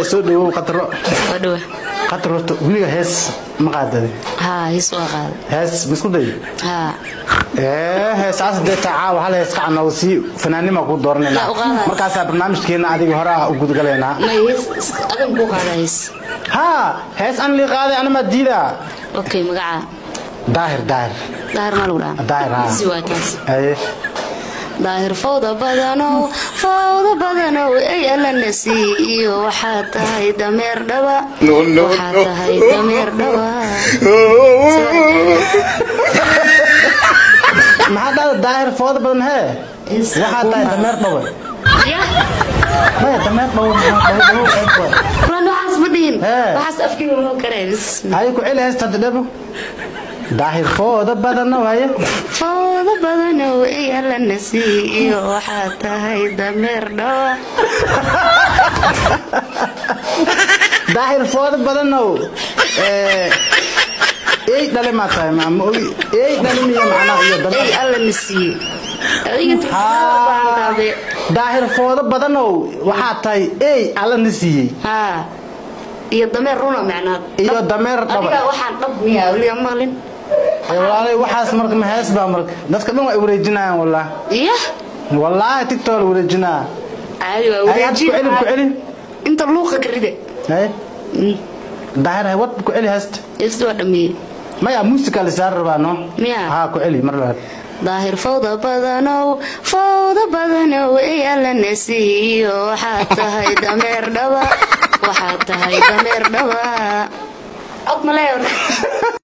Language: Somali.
Soo dhawow Qatro. Waa dhawa. Qatro, horta weliga hees ma qaadaday? Haa, hees waa qaaday. Hees ma isku day? Haa. Heesaas dee caawa hal hees qacan oo sii fanaanima ku dooranayna. Yaa u qaadaya. Markaasaa barnaamijkeena adiga hore ah u gudgalaynaa. May, hees adan kuu qaadaa hees. Haa, hees an lii qaaday ana ma diidaa. Okay, magacaa? Daahir, Daahir. Daahir maa lagu dhahaa? Daahir, haa. Easy waa taas. Haye. Daahir fawda badanow, fawda badanow, ey allana siiyo, waxaa tahay dameer dhaba, waxaa tahay dameer dhaba. Maxaa dhahda? Daahir fooda badan hee, waxaa tahay dameer dhawe. Ya. Maya, dameer dhawe maxaa dhawe dhawe ceeb waay. Kulan waxaas ma dhihin. Hee. Waxaas afkiga ma karee bis. Haye, ku celi heesta hadda dhebo. Daahir fooda badanow, haye. Fawda badanow, ey allana siiyo, waxaa tahay dameer dhaba. Daahir fooda badanow, ey dhale maa tahay, ma ogi ey dhale miya macnaha iyo dameer. Ey allana siiyo adiga. Haa, daahir fooda badanow waxaa tahay ey alla na siiyey. Haa, iyo dameer runa macnaa. Iyo dameer dhaba. Adiga waxaan dhab miya weliga maqlin? Walaalay, waxaas marka ma hees baa? Marka dadka dhan waa wareejinayaan wallah. Iya. Wallaahi TikTok la wareejinaa. Caadi waa. Hay, hadda ku celi, ku celi. Inta luuqa ka rida. Hay Daahir, hay wad, ku celi heesta. Heesta waa dhameeyey. Maya, muusika la saar rabaa no. Miya? Haa, ku celi mar labaad. Daahir fawda badanow, fawda badanow, ey allana siiyo, waxaa tahay dameer dhaba, waxaa tahay dameer dhaba. Cod ma leeyahay?